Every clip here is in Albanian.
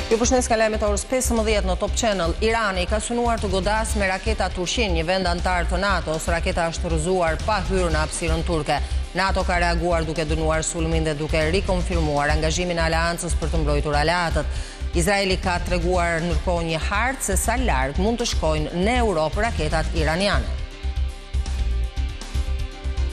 Ju përshëndes nga lajmet e orës 15 në Top Channel. Irani ka synuar të godasë me raketa Turqinë, një vend anëtar të NATO-s. Raketa është rrëzuar pa hyrë në hapësirën turke. NATO ka reaguar duke dënuar sulmin dhe duke rikonfirmuar angazhimin e aleancës për të mbrojtur aleatët. Izraeli ka treguar ndërkohë një hartë se sa larg mund të shkojnë në Europë raketat iraniane.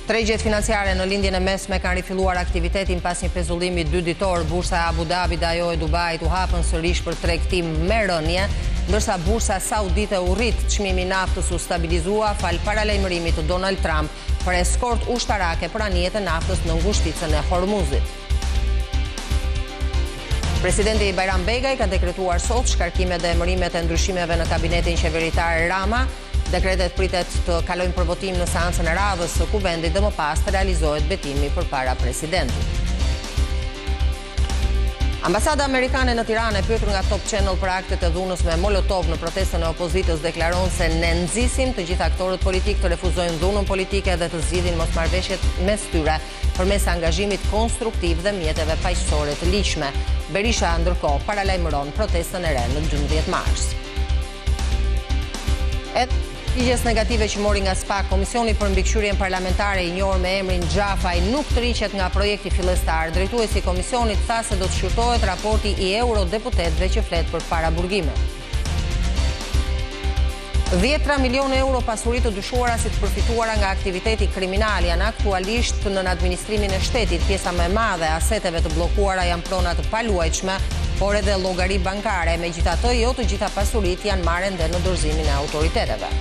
Tregjet financiare në Lindjen e Mesme kanë rifilluar aktivitetin pas një pezullimi dy ditor. Bursa e Abu Dhabit dhe ajo e Dubait u hapën sërish për tregtim me rënie, ndërsa bursa saudite u rrit. Çmimi i naftës u stabilizua falë paralajmërimit të Donald Trump për eskortë ushtarake për anijet e naftës në ngushticën e Hormuzit. Presidenti Bajram Begaj ka dekretuar sot shkarkimet dhe emërimet e ndryshimeve në kabinetin qeveritar Rama. Dekretet pritet të kalojnë për votim në seancën e radhës së Kuvendit dhe më pas të realizohet betimi përpara presidentit. Ambasada amerikane në Tiranë e pyetur nga Top Channel për aktet e dhunës me molotov në protestën e opozitës deklaron se ne nxisim të gjithë aktorët politikë të refuzojnë dhunën politike dhe të zgjidhin mosmarrëveshjet mes tyre përmes angazhimit konstruktiv dhe mjeteve paqësore të ligjshme. Berisha ndërkohë paralajmëron protestën e re në 12 mars. Edhe përgjigjes negative që mori nga SPAK, Komisioni për Mbikëqyrjen Parlamentare i njohur me emrin Xhafaj nuk tërhiqet nga projekti fillestar. Drejtuesi i komisionit tha se do të shqyrtohet raporti i eurodeputetëve që flet për paraburgime. Dhjetra milionë euro pasuri të dyshuara si të përfituara nga aktiviteti kriminal janë aktualisht nën administrimin e shtetit. Pjesa më e madhe e aseteve të bllokuara janë prona të paluajtshme, por edhe llogari bankare. Megjithatë, jo të gjitha pasuritë janë marrë ende në dorëzimin e autoriteteve.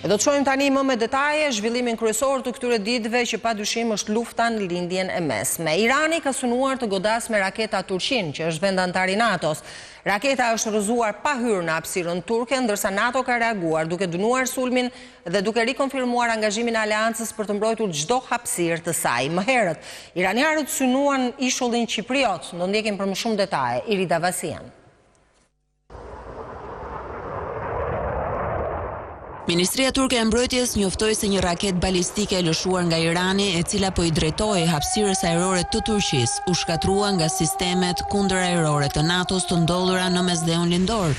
E do të shohim tani më me detaje zhvillimin kryesor të këtyre ditëve që pa dyshim është lufta në Lindjen e Mesme. Irani ka synuar të godasë me raketa Turqinë, që është vend anëtar i NATO-s. Raketa është rrëzuar pa hyrë në hapësirën turke, ndërsa NATO ka reaguar duke dënuar sulmin dhe duke rikonfirmuar angazhimin e aleancës për të mbrojtur çdo hapësirë të saj. Më herët, iranianët synuan ishullin Qipriot. Do ndjekim për më shumë detaje Irida Vasian. Ministria turke e Mbrojtjes njoftoi se një raketë balistike e lëshuar nga Irani, e cila po i drejtohej hapësirës ajrore të Turqisë, u shkatërrua nga sistemet kundërajrore të NATO-s të ndodhura në Mesdheun Lindor.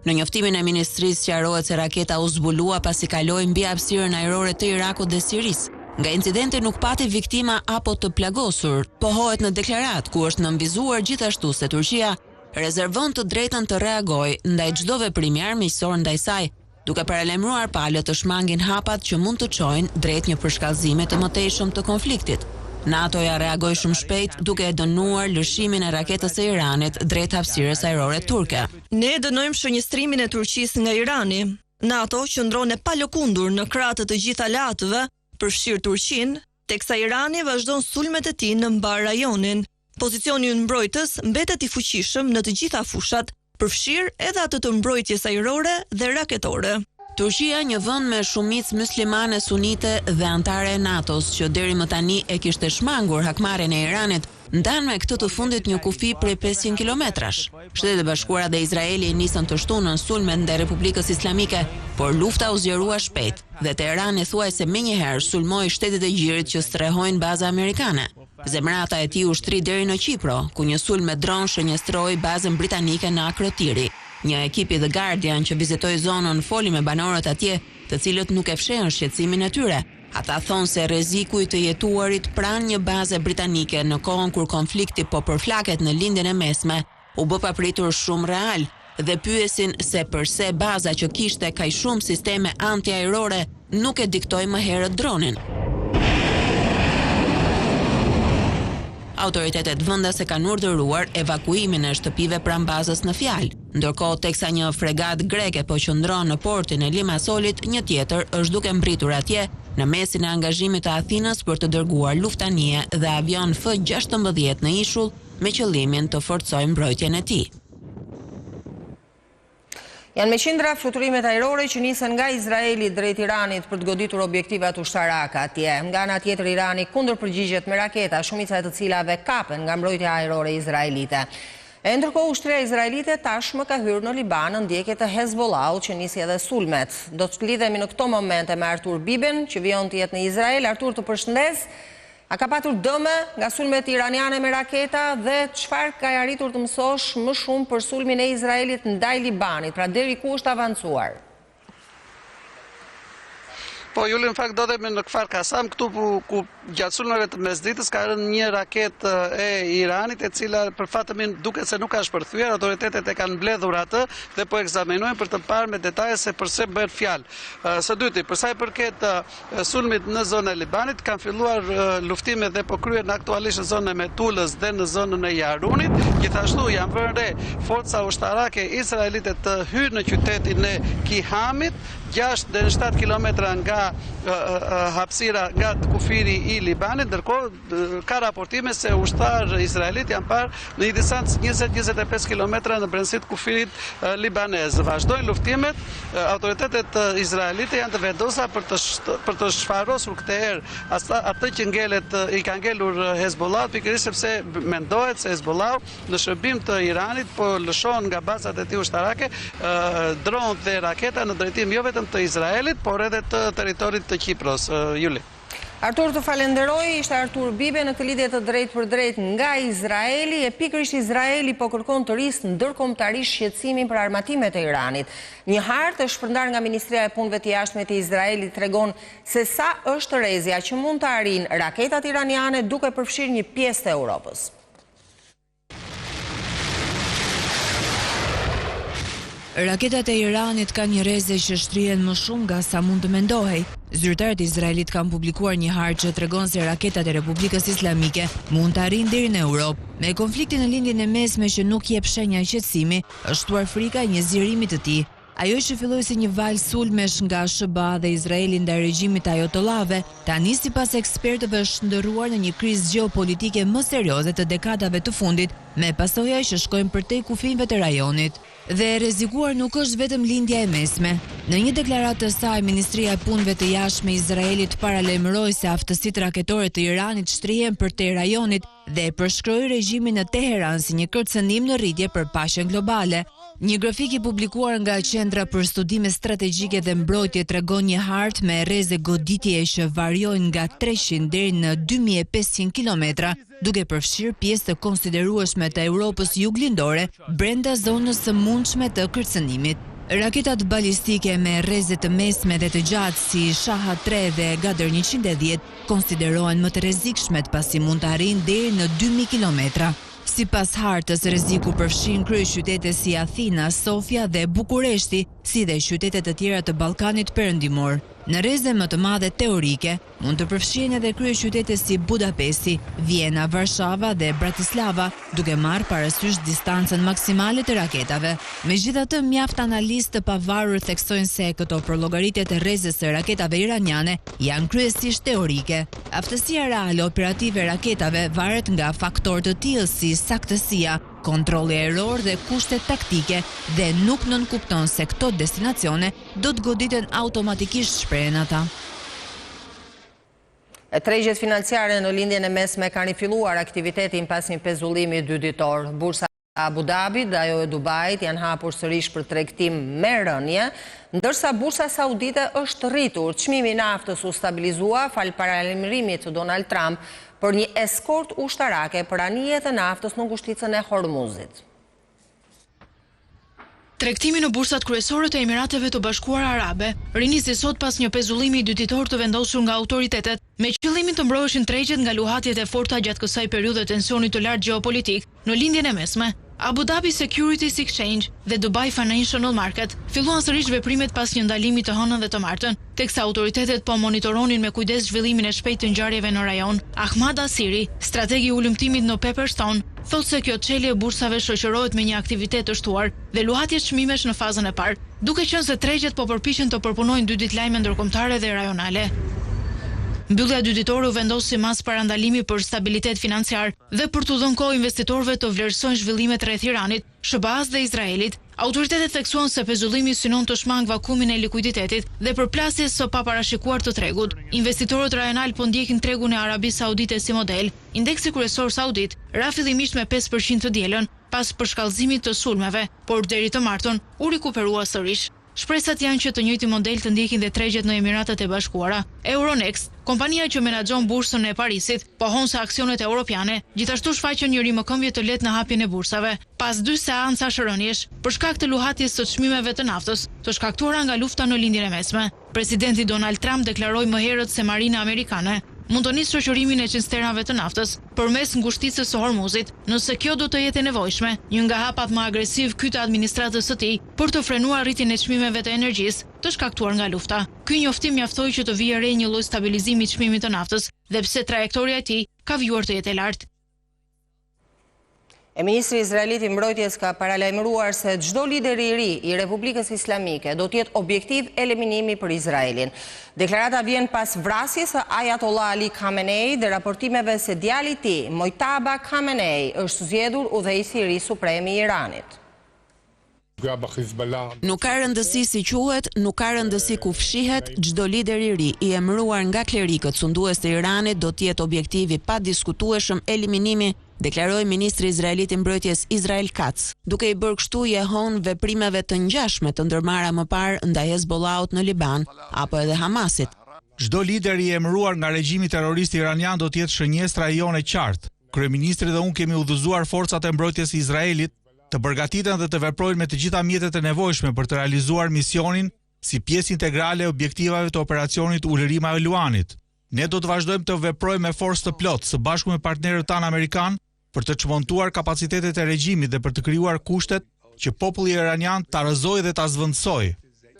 Në njoftimin e ministrisë sqarohet se raketa u zbulua pasi kaloi mbi hapësirën ajrore të Irakut dhe Sirisë. Nga incidenti nuk pati viktima apo të plagosur, pohohet në deklaratë, ku është nënvizuar gjithashtu se Turqia rezervon të drejtën të reagojë ndaj çdo veprimi armiqësor ndaj saj, duke paralajmëruar palët të shmangin hapat që mund të çojnë drejt një përshkallëzimi të mëtejshëm të konfliktit. NATO-ja reagoi shumë shpejt duke e dënuar lëshimin e raketës së Iranit drejt hapësirës ajrore turke. Ne dënojmë shënjestrimin e Turqisë nga Irani. NATO qëndron e palëkundur në krah të të gjithë aleatëve, përfshirë Turqinë, teksa Irani vazhdon sulmet e tij në mbarë rajonin. Pozicioni ynë mbrojtës mbetet i fuqishëm në të gjitha fushat, përfshirë edhe atë të mbrojtjes ajrore dhe raketore. Turqia, një vend me shumicë myslimane sunite dhe anëtare e NATO-s, që deri më tani e kishte shmangur hakmarrjen e Iranit, ndan me këtë të fundit një kufi prej 500 kilometrash. Shtetet e Bashkuara dhe Izraeli nisën të shtunën sulmet ndaj Republikës Islamike, por lufta u zgjerua shpejt dhe Teherani thuajse menjëherë sulmoi shtetet e Gjirit që strehojnë baza amerikane. Zemërata e tij u shtri deri në Qipro, ku një sulm me dron shënjestroi bazën britanike në Akrotiri. Një ekip i The Guardian që vizitoi zonën foli me banorët atje, të cilët nuk e fshehën shqetësimin e tyre. Ata thonë se rreziku i të jetuarit pranë një baze britanike në kohën kur konflikti po përflaket në Lindjen e Mesme u bë papritur shumë real dhe pyesin se përse baza që kishte kaq shumë sisteme antiajrore nuk e diktoi më herët dronin. Autoritetet vendase kanë urdhëruar evakuimin e shtëpive pranë bazës në fjalë. Ndërkohë, teksa një fregatë greke po qëndron në portin e Limasolit, një tjetër është duke mbërritur atje në mesin e angazhimit të Athinës për të dërguar luftanije dhe avion F-16 në ishull me qëllimin të forcojë mbrojtjen e tij. Janë me qindra fluturimet ajrore që nisen nga Izraeli drejt Iranit për të goditur objektivat ushtarake atje. Nga ana tjetër Irani kundërpërgjigjet me raketa, shumica e të cilave kapen nga mbrojtja ajrore izraelite. E ndërkohë ushtria izraelite tashmë ka hyrë në Liban në ndjekje të Hezbollahut që nisi edhe sulmet. Do të lidhemi në këto momente me Artur Biben, që vijon të jetë në Izrael. Artur, të përshëndes. A ka patur dëme nga sulmet iraniane me raketa dhe çfarë ke arritur të mësosh më shumë për sulmin e Izraelit ndaj Libanit, pra deri ku është avancuar? Po, Juli, në fakt ndodhemi në Kfar Kasam, këtu ku, ku gjatë sulmeve të mesditës ka rënë një raketë e Iranit, e cila për fat të mirë duket se nuk ka shpërthyer, autoritetet e kanë mbledhur atë dhe po ekzaminojnë për të parë me detaje se përse bëhet fjalë. Së dyti, për sa i përket sulmit në zonën e Libanit, kanë filluar luftimet dhe po kryhen aktualisht në zonën e Metulës dhe në zonën e Jarunit. Gjithashtu janë vënë re forca ushtarake izraelite të hyjnë në qytetin e Kihamit, 6 deri në 7 kilometra nga hapësira nga kufiri i Libanit, ndërkohë Ka raportime se ushtarë izraelitë janë parë në një distancë 20-25 kilometra në brendësi të kufirit libanez. Vazhdojnë luftimet, autoritetet izraelite janë të vendosura për të për të shfarosur këtë herë atë që ngelet i ka ngelur Hezbollahut, pikërisht sepse mendohet se Hezbollahu në shërbim të Iranit po lëshon nga bazat e tij ushtarake dronë dhe raketa në drejtim jo vetëm të Izraelit, por edhe të territorit të Qipros. Juli. Artur të falenderoj, ishte Artur Bibe në këtë lidhje të drejtpërdrejtë nga Izraeli, e pikërisht Izraeli po kërkon të rrisë ndërkombëtarisht shqetësimin për armatimet e Iranit. Një hartë e shpërndarë nga Ministria e Punëve të Jashtme të Izraelit tregon se sa është rrezja që mund të arrijnë raketat iraniane duke përfshirë një pjesë të Europës. Raketat e Iranit kanë një rreze që shtrihen më shumë nga sa mund të mendohej. Zyrtarët izraelitë kanë publikuar një hartë që tregon se raketat e Republikës Islamike mund të arrijnë deri në Europë. Me konfliktin në Lindjen e Mesme që nuk jep shenja qetësimi, është shtuar frika e një zgjerimi të tij. Ajo që filloi si një valë sulmesh nga SHBA dhe Izraeli ndaj regjimit të ajatollahëve, tani sipas ekspertëve është shndërruar në një krizë gjeopolitike më serioze të dekadave të fundit, me pasoja që shkojnë përtej kufinjve të rajonit. Dhe e rrezikuar nuk është vetëm Lindja e Mesme. Në një deklaratë të saj, Ministria e Punëve të Jashtme e Izraelit paralajmëroi se aftësitë raketore të Iranit shtrihen përtej rajonit dhe e përshkroi regjimin në Teheran si një kërcënim në rritje për paqen globale. Një grafik i publikuar nga Qendra për Studime Strategjike dhe Mbrojtje tregon një hartë me rreze goditjeje që variojnë nga 300 deri në 2500 kilometra, duke përfshirë pjesë të konsiderueshme të Europës Juglindore brenda zonës së mundshme të kërcënimit. Raketat balistike me rreze të mesme dhe të gjatë si Shahab 3 dhe Ghadr 110 konsiderohen më të rrezikshmet pasi mund të arrijnë deri në 2000 kilometra. Sipas hartës, rreziku përfshin kryeqytete si Athina, Sofja dhe Bukureshti, si dhe qytete të tjera të Ballkanit Perëndimor. Në rreze më të madhe teorike, mund të përfshihen edhe kryeqytete si Budapesti, Vjena, Varshava dhe Bratislava, duke marrë parasysh distancën maksimale të raketave. Megjithatë, mjaft analistë të pavarur theksojnë se këto përllogaritje të rrezes së raketave iraniane janë kryesisht teorike. Aftësia reale operative e raketave varet nga faktorë të tillë si saktësia, kontrolli ajror dhe kushtet taktike dhe nuk nënkupton se këto destinacione do të goditen automatikisht, shprehen ata. E tregjet financiare në Lindjen e Mesme kanë rifilluar aktivitetin pas një pezullimi dy ditor. Bursa e Abu Dhabit dhe ajo e Dubait janë hapur sërish për tregtim me rënie, ndërsa bursa saudite është rritur. Çmimi i naftës u stabilizua falë paralajmërimit të Donald Trump për një eskortë ushtarake për anijet e naftës në ngushticën e Hormuzit. Tregtimi në bursat kryesore të Emirateve të Bashkuara Arabe rinisi sot pas një pezullimi dyditor të vendosur nga autoritetet, me qëllimin të mbroheshin tregjet nga luhatjet e forta gjatë kësaj periudhe tensioni të lartë gjeopolitik në Lindjen e Mesme. Abu Dhabi Securities Exchange dhe Dubai Financial Market filluan sërish veprimet pas një ndalimi të hënën dhe të martën, teksa autoritetet po monitoronin me kujdes zhvillimin e shpejtë të ngjarjeve në rajon. Ahmad Asiri, strateg i hulumtimit në Pepperstone, thotë se kjo çelje e bursave shoqërohet me një aktivitet të shtuar dhe luhatje çmimesh në fazën e parë, duke qenë se tregjet po përpiqen të përpunojnë dy ditë lajme ndërkombëtare dhe rajonale. Mbyllja dyditore u vendos si masë parandalimi për stabilitet financiar dhe për t'u dhënë kohë investitorëve të vlerësojnë zhvillimet rreth Iranit, SHBA-së dhe Izraelit. Autoritetet theksuan se pezullimi synon të shmangë vakumin e likuiditetit dhe përplasjes së paparashikuar të tregut. Investitorët rajonalë po ndjekin tregun e Arabisë Saudite si model. Indeksi kryesor saudit ra fillimisht me 5% të dielën, pas përshkallëzimit të sulmeve, por deri të martën u rikuperua sërish. Shpresat janë që të njëjtin model të ndjekin dhe tregjet në Emiratet e Bashkuara. Euronext, kompania që menaxhon bursën e Parisit, pohon se aksionet europiane gjithashtu shfaqën një rimëkëmbje të lehtë në hapjen e bursave, pas dy seancash rëniesh, për shkak të luhatjes së çmimeve të naftës, të shkaktuara nga lufta në Lindjen e Mesme. Presidenti Donald Trump deklaroi më herët se marina amerikane mund të nisë shoqërimin e cisternave të naftës përmes ngushticës së Hormuzit, nëse kjo do të jetë e nevojshme, një nga hapat më agresivë ky të administratës së tij për të frenuar rritjen e çmimeve të energjisë të shkaktuar nga lufta. Ky njoftim mjaftoi që të vihej re një lloj stabilizimi i çmimit të naftës dhe pse trajektorja e tij ka vijuar të jetë e lartë. E ministri izraelit i mbrojtjes ka paralajmëruar se çdo lider i ri i Republikës Islamike do të jetë objektiv eliminimi për Izraelin. Deklarata vjen pas vrasjes së Ayatollah Ali Khamenei dhe raportimeve se djali i tij, Mojtaba Khamenei, është zgjedhur udhëheqësi i ri suprem i Iranit. Nuk ka rëndësi si quhet, nuk ka rëndësi ku fshihet, çdo lider i ri i emëruar nga klerikët sundues të Iranit do të jetë objektiv i padiskutueshëm eliminimi, deklaroi ministri izraelit i Mbrojtjes Israel Katz, duke i bërë kështu jehonë veprimeve të ngjashme të ndërmarra më parë ndaj Hezbollahut në Liban apo edhe Hamasit. Çdo lider i emëruar nga regjimi terrorist iranian do të jetë shënjestra e jonë e qartë. Kryeministri dhe unë kemi udhëzuar forcat e mbrojtjes së Izraelit të përgatiten dhe të veprojnë me të gjitha mjetet e nevojshme për të realizuar misionin si pjesë integrale e objektivave të operacionit Ulërima e Luanit. Ne do të vazhdojmë të veprojmë me forcë të plotë së bashku me partnerët tanë amerikanë për të çmontuar kapacitetet e regjimit dhe për të krijuar kushtet që populli iranian ta rrëzojë dhe ta zëvendësojë.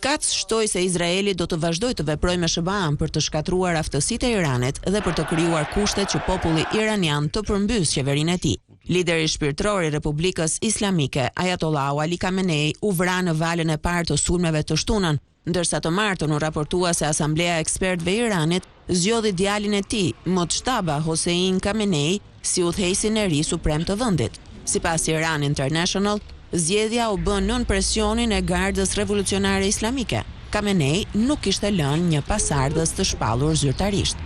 Katz shtoi se Izraeli do të vazhdojë të veprojë me SHBA-në për të shkatërruar aftësitë e Iranit dhe për të krijuar kushtet që populli iranian të përmbysë qeverinë e tij. Lideri shpirtëror i Republikës Islamike, Ayatollahu Ali Khamenei, u vra në valën e parë të sulmeve të shtunën, ndërsa të martën u raportua se Asambleja e Ekspertëve e Iranit zgjodhi djalin e tij, Mojtaba Hossein Khamenei, si udhëheqësin e ri suprem të vendit. Sipas Iran International, zgjedhja u bë nën presionin e Gardës Revolucionare Islamike. Khamenei nuk kishte lënë një pasardhës të shpallur zyrtarisht.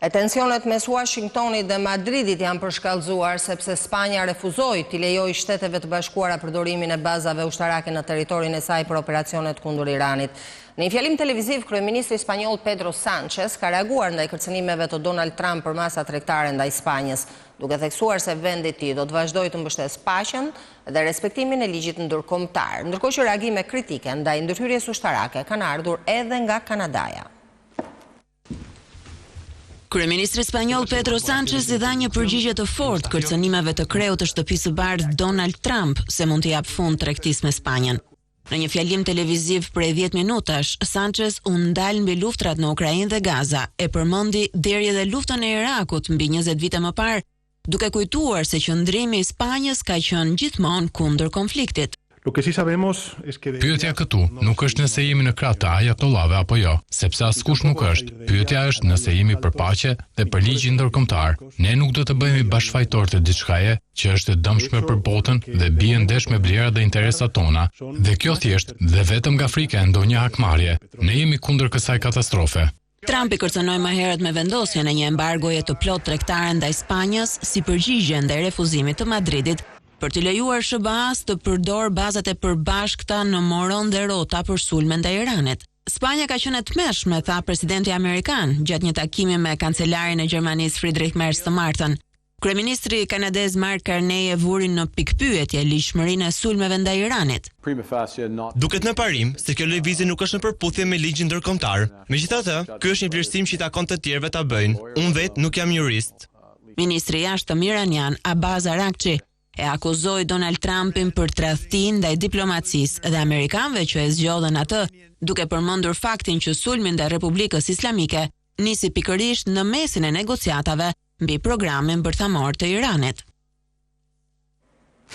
E tensionet mes Uashingtonit dhe Madridit janë përshkallëzuar sepse Spanja refuzoi t'i lejojë Shteteve të Bashkuara përdorimin e bazave ushtarake në territorin e saj për operacionet kundër Iranit. Në një fjalim televiziv, kryeministri spanjoll Pedro Sanchez ka reaguar ndaj kërcënimeve të Donald Trump për masa tregtare ndaj Spanjës, duke theksuar se vendi i tij do të vazhdojë të mbështesë paqen dhe respektimin e ligjit ndërkombëtar, ndërkohë që reagime kritike ndaj ndërhyrjes ushtarake kanë ardhur edhe nga Kanadaja. Kryeministri spanjoll Pedro Sanchez i dha një përgjigje të fortë kërcënimeve të kreut të Shtëpisë së Bardhë Donald Trump se mund t'i japë fund tregtisë me Spanjën. Në një fjalim televiziv prej 10 minutash, Sanchez u ndal mbi luftrat në Ukrainë dhe Gaza, e përmendi deri edhe luftën e Irakut mbi 20 vite më parë duke kujtuar se qëndrimi i Spanjës ka qenë gjithmonë kundër konfliktit. Pyetja këtu nuk është nëse jemi në krah të ajatollahëve apo jo, sepse askush nuk është. Pyetja është nëse jemi për paqe dhe për ligjin ndërkombëtar. Ne nuk do të bëhemi bashkëfajtorë të diçkaje që është e dëmshme për botën dhe bie ndesh me vlerat dhe interesat tona. Dhe kjo thjesht dhe vetëm nga frika e ndonjë hakmarrje. Ne jemi kundër kësaj katastrofe. Trumpi kërcënoi më herët me vendosjen e një embargoje të plotë tregtare ndaj Spanjës si përgjigje ndaj refuzimit të Madridit për t'i lejuar SHBA-së të përdorë bazat e përbashkëta në Moron dhe Rota për sulme ndaj Iranit. Spanja ka qenë e tmerrshme, tha presidenti amerikan gjatë një takimi me kancelarin e Gjermanisë Friedrich Merz të martën. Kryeministri kanadez Mark Carney e vuri në pikëpyetje ligjshmërinë e sulmeve ndaj Iranit. Duket në parim se kjo lëvizje nuk është në përputhje me ligjin ndërkombëtar. Megjithatë, ky është një vlerësim që i takon të tjerëve ta bëjnë. Unë vetë nuk jam jurist. Ministri i Jashtëm iranian Abbas Araghchi e akuzoi Donald Trumpin për tradhti ndaj diplomacisë dhe amerikanëve që e zgjodhën atë, duke përmendur faktin që sulmi ndaj Republikës Islamike nisi pikërisht në mesin e negociatave mbi programin bërthamor të Iranit.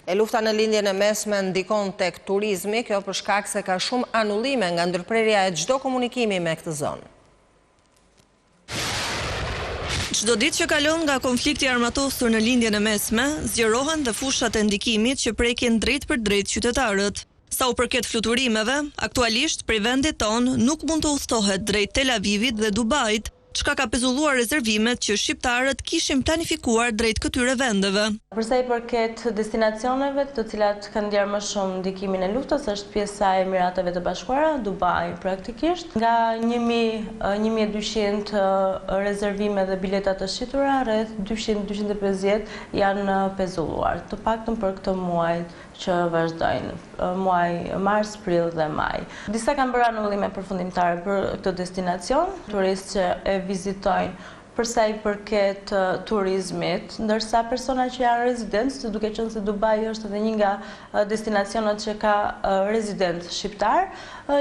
E lufta në Lindjen e Mesme ndikon tek turizmi, kjo për shkak se ka shumë anullime nga ndërprerja e çdo komunikimi me këtë zonë. Çdo ditë që kalon nga konflikti i armatosur në Lindjen e Mesme, zgjerohen dhe fushat e ndikimit që prekin drejtpërdrejt qytetarët. Sa u përket fluturimeve, aktualisht prej vendit tonë nuk mund të udhëtohet drejt Tel Avivit dhe Dubait, çka ka pezulluar rezervimet që shqiptarët kishin planifikuar drejt këtyre vendeve. Për sa i përket destinacioneve të cilat kanë ndjerë më shumë ndikimin e luftës është pjesa e Emirateve të Bashkuara, Dubai praktikisht. Nga 1200 rezervime dhe bileta të shitura, rreth 200, 250 janë pezulluar, të paktën për këtë muaj që vazhdojnë, muaj mars, prill dhe maj. Disa kanë bërë anullime përfundimtare për këtë destinacion, turistë që e vizitojnë për sa i përket turizmit, ndërsa persona që janë rezidentë, duke qenë se Dubai është edhe një nga destinacionet që ka rezidentë shqiptarë,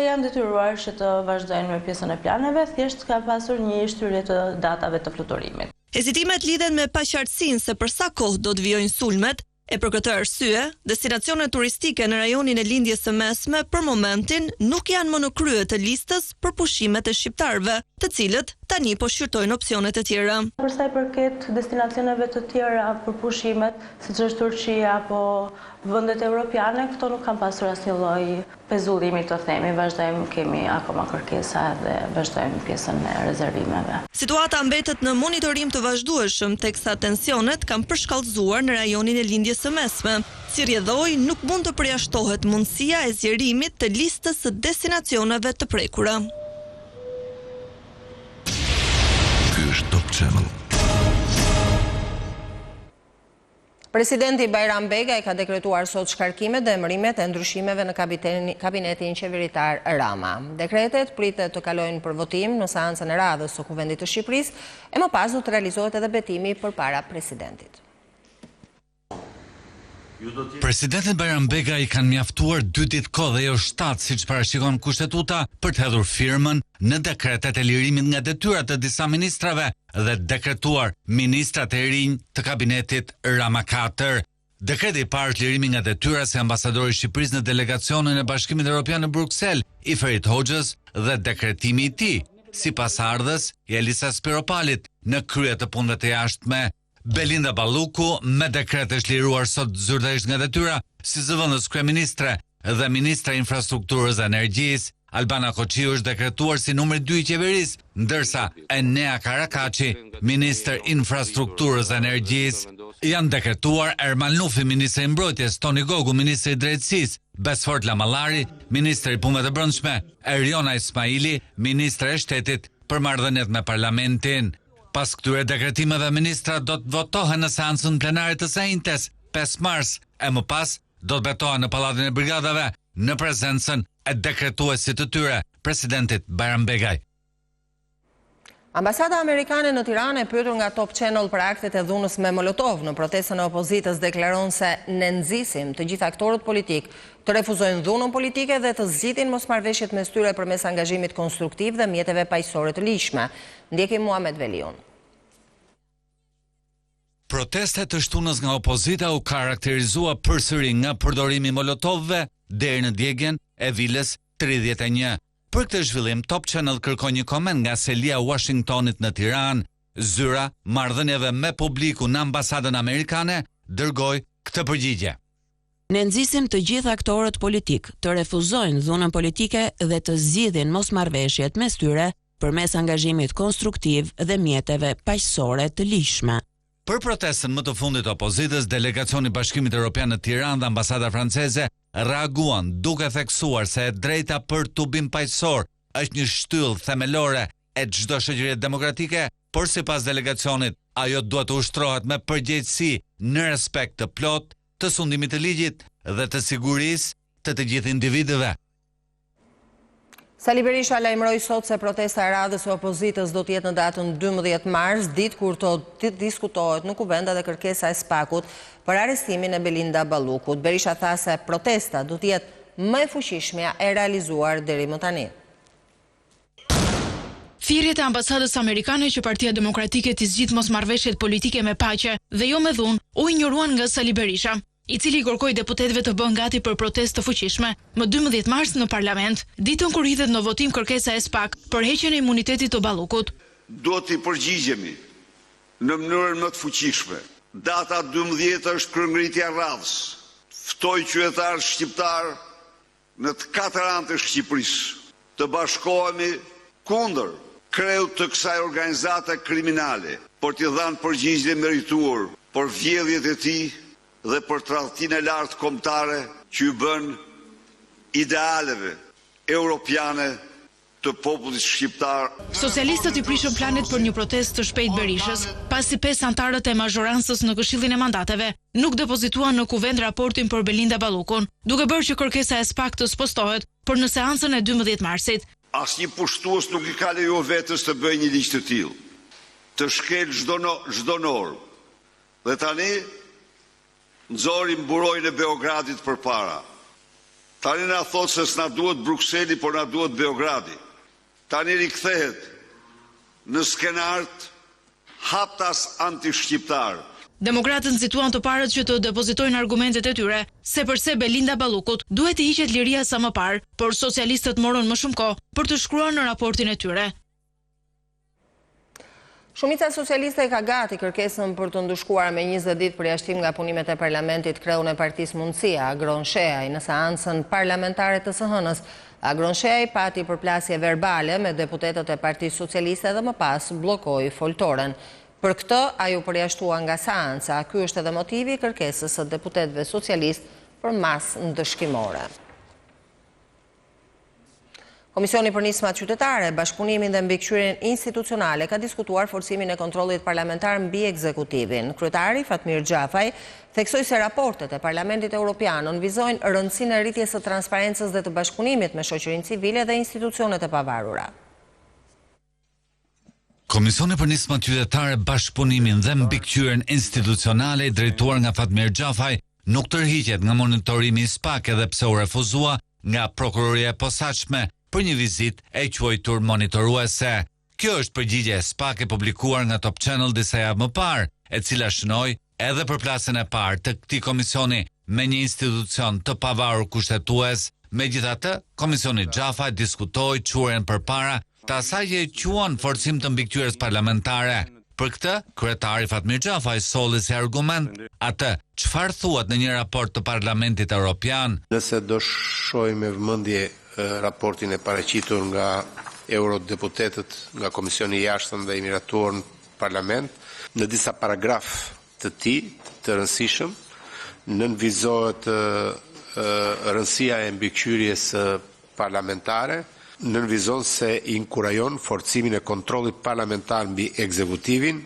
janë detyruar që të vazhdojnë me pjesën e planeve, thjesht ka pasur një shtyrje të datave të fluturimit. Hezitimet lidhen me paqartësinë se për sa kohë do të vijojnë sulmet, E për këtë arsye, destinacionet turistike në rajonin e Lindjes së Mesme për momentin nuk janë më në krye të listës për pushimet e shqiptarëve, të cilët tani po shqyrtojnë opsionet e tjera. Për sa i përket destinacioneve të tjera për pushimet, siç është Turqia apo vendet europiane, këto nuk kanë pasur asnjë lloj Pezullimi të themi, vazhdojmë kemi akoma kërkesa dhe vazhdojmë pjesën e rezervimeve. Situata mbetet në monitorim të vazhdueshëm, teksa tensionet kanë përshkallëzuar në rajonin e Lindjes së Mesme. Si rrjedhojë, nuk mund të përjashtohet mundësia e zgjerimit të listës së destinacioneve të prekura. Ky është Top Channel. Presidenti Bajram Begaj ka dekretuar sot shkarkimet dhe emërimet e ndryshimeve në kabinetin qeveritar Rama. Dekretet pritet të kalojnë për votim në seancën e radhës së Kuvendit të Shqipërisë, e më pas do të realizohet edhe betimi përpara presidentit. Presidentit Bajram Begaj i kanë mjaftuar dy ditë kohë dhe jo shtatë siç parashikon Kushtetuta për të hedhur firmën në dekretet e lirimit nga detyra të disa ministrave dhe dekretuar ministrat e rinj të kabinetit Rama 4. Dekreti i parë është lirimi nga detyra si ambasador i Shqipërisë në delegacionin e Bashkimit Evropian në Bruksel, i Ferit Hoxhës dhe dekretimi i tij si pasardhës i Elisa Spiropalit në krye të punëve të jashtme. Belinda Balluku me dekret është liruar sot zyrtarisht nga detyra si zëvendës kryeministre dhe ministre e Infrastrukturës dhe Energjisë. Albana Koçiu është dekretuar si numri dy i qeverisë, ndërsa Enea Karakaçi, ministër Infrastrukturës dhe Energjisë. Janë dekretuar Ermal Nufi, ministër i Mbrojtjes, Toni Gogu, ministër i Drejtësisë, Besfort Lamallari, ministër i Punëve të Brendshme, Erjona Ismaili, ministre e Shtetit për Marrëdhëniet me Parlamentin. Pas këtyre dekretimeve ministrat do të votohen në seancën plenare të së enjtes, 5 mars, e më pas do të betohen në Pallatin e Brigadave në prezencën e dekretuesit të tyre, presidentit Bajram Begaj. Ambasada Amerikane në Tiranë e pyetur nga Top Channel për aktet e dhunës me Molotov në protestën e opozitës deklaron se ne nxisim të gjithë aktorët politikë të refuzojnë dhunën politike dhe të zgjidhin mosmarrëveshjet mes tyre përmes angazhimit konstruktiv dhe mjeteve paqësore të ligjshme. Ndjekim Muhamet Veliun. Protesta e të shtunës nga opozita u karakterizua përsëri nga përdorimi i molotovëve deri në djegien e vilës 31. Për këtë zhvillim, Top Channel kërkoi një koment nga selia e Washingtonit në Tiranë. Zyra e marrëdhënieve me publikun në ambasadën amerikane dërgoi këtë përgjigje. Ne nxisim të gjithë aktorët politikë të refuzojnë dhunën politike dhe të zgjidhin mosmarrëveshjet mes tyre përmes angazhimit konstruktiv dhe mjeteve paqësore të ligjshme. Për protestën më të fundit të opozitës, delegacioni i Bashkimit Europian në Tiranë dhe ambasada franceze reaguan duke theksuar se e drejta për tubim paqësor është një shtyllë themelore e çdo shoqërie demokratike, por sipas delegacionit, ajo duhet të ushtrohet me përgjegjësi në respekt të plotë të sundimit të ligjit dhe të sigurisë të të gjithë individëve. Sali Berisha lajmëroi sot se protesta e radhës e opozitës do të jetë në datën 12 mars, ditë kur do të diskutohet në Kuvend edhe kërkesa e SPAK-ut për arrestimin e Belinda Ballukut. Berisha tha se protesta do të jetë më e fuqishmja e realizuar deri më tani. Thirrjet e ambasadës amerikane që Partia Demokratike t'i zgjidhë mosmarrëveshjet politike me paqe dhe jo me dhunë, u injoruan nga Sali Berisha, i cili i kërkoi deputetëve të bëhen gati për protestë të fuqishme, më 12 mars në Parlament, ditën kur hidhet në votim kërkesa e SPAK për heqjen e imunitetit të Ballukut. Duhet t'i përgjigjemi. në mënyrën më të fuqishme. Data 12 është kryengritja e radhës. Ftoj qytetarët shqiptarë në të katër anët e Shqipërisë të bashkohemi kundër kreut të kësaj organizate kriminale për t'i dhënë përgjigjen e merituar për vjedhjet e tij dhe për tradhtinë e lartë kombëtare që iu bën idealeve europiane të popullit shqiptar. Socialistët i prishën planet për një protestë të shpejtë Berishës, pasi pesë anëtarët e mazhorancës në Këshillin e Mandateve nuk depozituan në Kuvend raportin për Belinda Ballukun, duke bërë që kërkesa e SPAK të spostohet për në seancën e 12 marsit. Asnjë pushtues nuk i ka lejuar vetes të bëjë një ligj të tillë, të shkelë çdo çdo normë. Dhe tani nxori mburojën e Beogradit përpara. Tani na thotë se s'na duhet Brukseli, por na duhet Beogradi. Tani rikthehet në skenarët haptas antishqiptarë. Demokratët nxituan të parët që të depozitojnë argumentet e tyre se përse Belinda Ballukut duhet t'i hiqet liria sa më parë, por socialistët morën më shumë kohë për të shkruar në raportin e tyre. Shumica socialiste e ka gati kërkesën për të ndëshkuar me 20 ditë përjashtim nga punimet e parlamentit kreun e partisë Mundësia, Agron Shehaj, në seancën parlamentare të së hënës. Agron Shehaj pati përplasje verbale me deputetët e Partisë Socialiste dhe më pas bllokoi foltoren. Për këtë, ai u përjashtua nga seanca. Ky është edhe motivi i kërkesës së deputetëve socialistë për masë ndëshkimore. Komisioni për Nismat Qytetare, Bashkëpunimin dhe Mbikëqyrjen Institucionale ka diskutuar forcimin e kontrollit parlamentar mbi ekzekutivin. Kryetari Fatmir Xhafaj theksoi se raportet e Parlamentit Europian nënvizojnë rëndësinë e rritjes së transparencës dhe të bashkëpunimit me shoqërinë civile dhe institucionet e pavarura. Komisioni për Nismat Qytetare, Bashkëpunimin dhe Mbikëqyrjen Institucionale i drejtuar nga Fatmir Xhafaj nuk tërhiqet nga monitorimi i SPAK edhe pse u refuzua nga Prokuroria e Posaçme për një vizitë e quajtur monitoruese. Kjo është përgjigja e SPAK e publikuar nga Top Channel disa javë më parë, e cila shënoi edhe përplasjen e parë të këtij komisioni me një institucion të pavarur kushtetues. Megjithatë, Komisioni Xhafaj diskutoi çuarjen përpara të asaj që e quan forcim të mbikëqyrjes parlamentare. Për këtë, kryetari Fatmir Xhafaj solli si argument atë çfarë thuhet në një raport të Parlamentit Europian. Nëse do shohim me vëmendje raportin e paraqitur nga eurodeputetët nga Komisioni i Jashtëm dhe i miratuar në Parlament, në disa paragrafë të tij të rëndësishëm, nënvizohet rëndësia e mbikëqyrjes parlamentare, nënvizon se inkurajon forcimin e kontrollit parlamentar mbi ekzekutivin,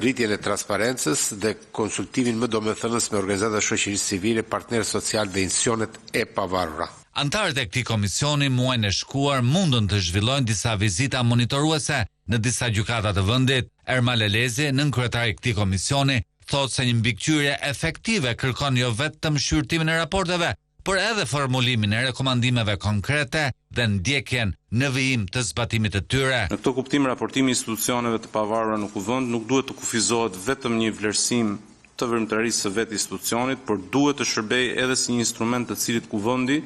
rritjen e transparencës dhe konsultimin më domethënës me organizatat e shoqërisë civile, partnerët socialë dhe institucionet e pavarura. Anëtarët e këtij komisioni muajin e shkuar mundën të zhvillojnë disa vizita monitoruese në disa gjykata të vendit. Ermal Elezi, nënkryetari i këtij komisioni, thotë se një mbikëqyrje efektive kërkon jo vetëm shqyrtimin e raporteve, por edhe formulimin e rekomandimeve konkrete dhe ndjekjen në vijim të zbatimit të tyre. Në këtë kuptim, raportimi i institucioneve të pavarura në Kuvend nuk duhet të kufizohet vetëm një vlerësim të veprimtarisë së vetë institucionit, por duhet të shërbejë edhe si një instrument të cilit Kuvendi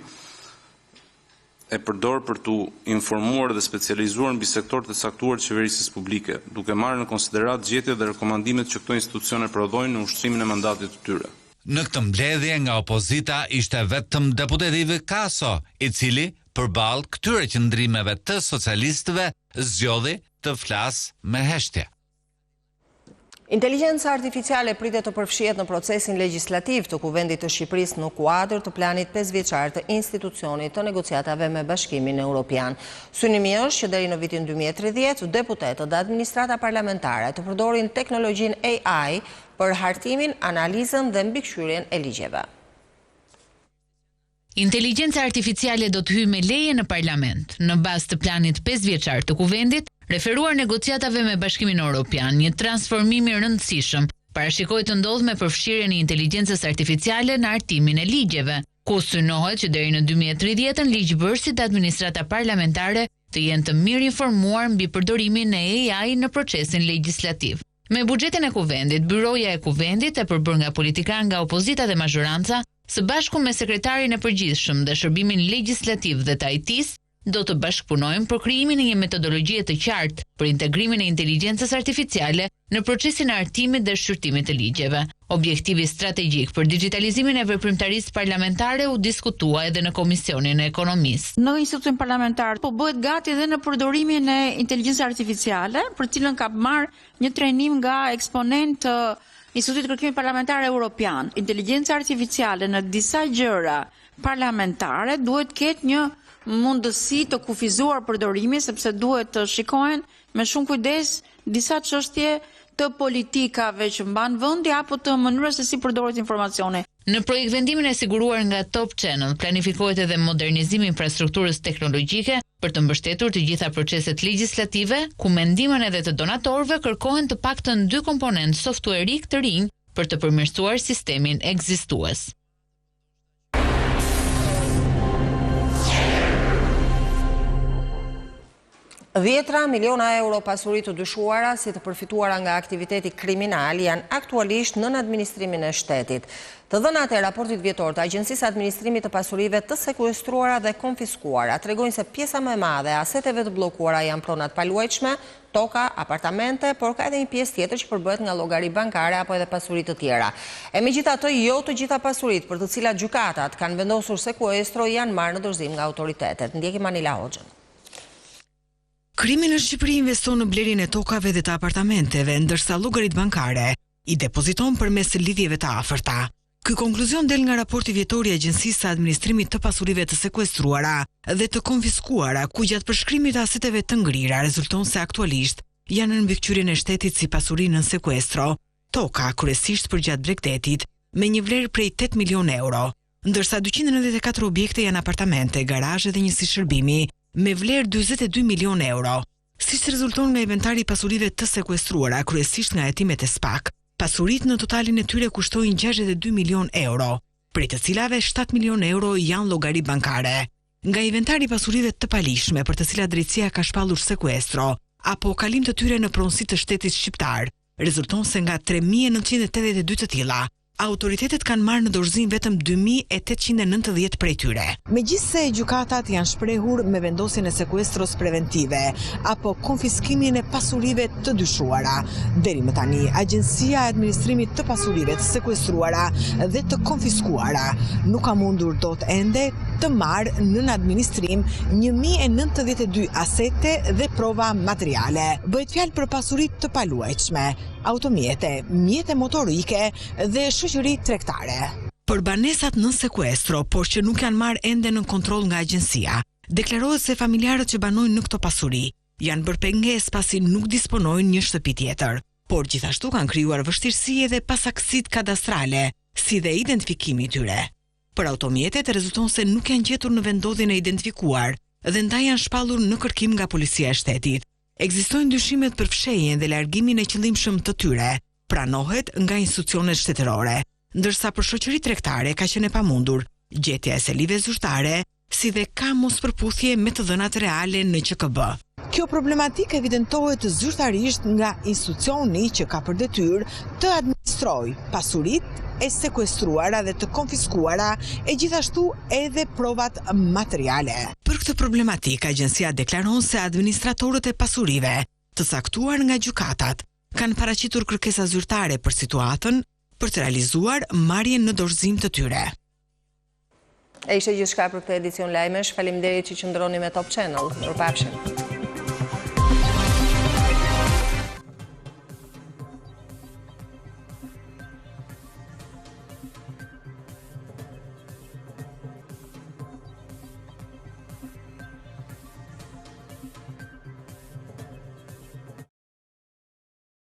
e përdor për t'u informuar dhe specializuar mbi sektorë të caktuar të qeverisjes publike, duke marrë në konsideratë gjetjet dhe rekomandimet që këto institucione prodhojnë në ushtrimin e mandatit të tyre. Në këtë mbledhje nga opozita ishte vetëm deputeti Ivi Kaso, i cili përballë këtyre qëndrimeve të socialistëve zgjodhi të flasë me heshtje. Inteligjenca artificiale pritet të përfshihet në procesin legjislativ të Kuvendit të Shqipërisë në kuadër të planit pesëvjeçar të institucionit të negociatave me Bashkimin Europian. Synimi është që deri në vitin 2030, deputetët dhe administrata parlamentare të përdorin teknologjinë AI për hartimin, analizën dhe mbikëqyrjen e ligjeve. Inteligjenca artificiale do të hyjë me leje në Parlament, në bazë të planit pesëvjeçar të Kuvendit, referuar negociatave me Bashkimin Europian, një transformim i rëndësishëm parashikohet të ndodhë me përfshirjen e inteligjencës artificiale në hartimin e ligjeve, ku synohet që deri në 2030-ën ligjbërësit dhe administrata parlamentare të jenë të mirinformuar mbi përdorimin e AI në procesin legjislativ. Me buxhetin e Kuvendit, Byroja e Kuvendit, e përbërë nga politikanë nga opozita dhe mazhoranca, së bashku me Sekretarin e Përgjithshëm dhe Shërbimin Legjislativ dhe të IT-së, do të bashkëpunojnë për krijimin e një metodologjie të qartë për integrimin e inteligjencës artificiale. në procesin e hartimit dhe shqyrtimit të ligjeve. Objektivi strategjik për dixhitalizimin e veprimtarisë parlamentare u diskutua edhe në Komisionin e Ekonomisë. Në institucion parlamentar po bëhet gati edhe në përdorimin e inteligjencës artificiale, për të cilën kam marrë një trajnim nga eksponentë të Institutit të Kërkimit Parlamentar Europian. Inteligjenca artificiale në disa gjëra parlamentare duhet të ketë një mundësi të kufizuar përdorimi sepse duhet të shikohen me shumë kujdes disa çështje të politikave që mban vendi apo të mënyrës se si përdoret informacioni. Në projektvendimin e siguruar nga Top Channel planifikohet edhe modernizimi i infrastrukturës teknologjike për të mbështetur të gjitha proceset legjislative, ku me ndihmën edhe të donatorëve kërkohen të paktën dy komponentë softuerikë të rinj për të përmirësuar sistemin ekzistues. Dhjetra miliona euro pasuri të dyshuara si të përfituara nga aktiviteti kriminal janë aktualisht nën administrimin e shtetit. Të dhënat e raportit vjetor të Agjencisë së Administrimit të Pasurive të Sekuestruara dhe Konfiskuara tregojnë se pjesa më e madhe e aseteve të bllokuara janë prona të paluajtshme, toka, apartamente, por ka edhe një pjesë tjetër që përbëhet nga llogari bankare apo edhe pasuri të tjera. E megjithatë, jo të gjitha pasuritë për të cilat gjykatat kanë vendosur sekuestro janë marrë në dorëzim nga autoritetet. Ndjekim Anila Hoxhën. Krimi në Shqipëri investon në blerjen e tokave dhe të apartamenteve, ndërsa llogaritë bankare i depoziton përmes lidhjeve të afërta. Ky konkluzion del nga raporti vjetor i Agjencisë së Administrimit të Pasurive të Sekuestruara dhe të Konfiskuara, ku gjatë përshkrimit të aseteve të ngrira rezulton se aktualisht janë nën mbikëqyrjen e shtetit si pasuri nën sekuestro, toka, kryesisht përgjatë bregdetit, me një vlerë prej 8 milionë euro, ndërsa 294 objekte janë apartamente, garazhe dhe njësi shërbimi, me vlerë 42 milionë euro. Siç rezulton nga inventari i pasurive të sekuestruara, kryesisht nga hetimet e SPAK, pasuritë në totalin e tyre kushtojnë 62 milionë euro, prej të cilave 7 milionë euro janë llogari bankare. Nga inventari i pasurive të paligjshme për të cilat drejtësia ka shpallur sekuestro apo kalim të tyre në pronësi të shtetit shqiptar, rezulton se nga 3982 të tilla, Autoritetet kanë marrë në dorëzim vetëm 2890 prej tyre. Megjithëse gjykatat janë shprehur me vendosjen e sekuestros preventive apo konfiskimin e pasurive të dyshuara, deri më tani Agjencia e Administrimit të Pasurive të Sekuestruara dhe të Konfiskuara nuk ka mundur dot ende të marrë nën administrim 1092 asete dhe prova materiale. Bëhet fjalë për pasuri të paluajtshme, automjete, mjete motorike dhe shoqëri tregtare. Për banesat nën sekuestro, por që nuk janë marrë ende nën kontroll nga agjencia, deklarohet se familjarët që banojnë në këto pasuri janë bërë pengesë pasi nuk disponojnë një shtëpi tjetër, por gjithashtu kanë krijuar vështirësi edhe pasaktësitë kadastrale, si dhe identifikimi i tyre. Për automjetet rezulton se nuk janë gjetur në vendndodhjen e identifikuar dhe ndaj janë shpallur në kërkim nga Policia e Shtetit. Ekzistojnë dyshimet për fshehjen dhe largimin e qëllimshëm të tyre, pranohet nga institucionet shtetërore, ndërsa për shoqëri tregtare ka qenë e pamundur gjetja e selive zyrtare, si dhe ka mospërputhje me të dhënat reale në QKB. Kjo problematikë evidentohet zyrtarisht nga institucioni që ka për detyrë të administrojë pasuritë e sekuestruara dhe të konfiskuara e gjithashtu edhe provat materiale. Për këtë problematikë, agjencia deklaron se administratorët e pasurive të caktuar nga gjykatat kanë paraqitur kërkesa zyrtare për situatën për të realizuar marrjen në dorëzim të tyre. E ishte gjithçka për këtë edicion lajmesh. Faleminderit që qëndroni me Top Channel. Mirupafshim.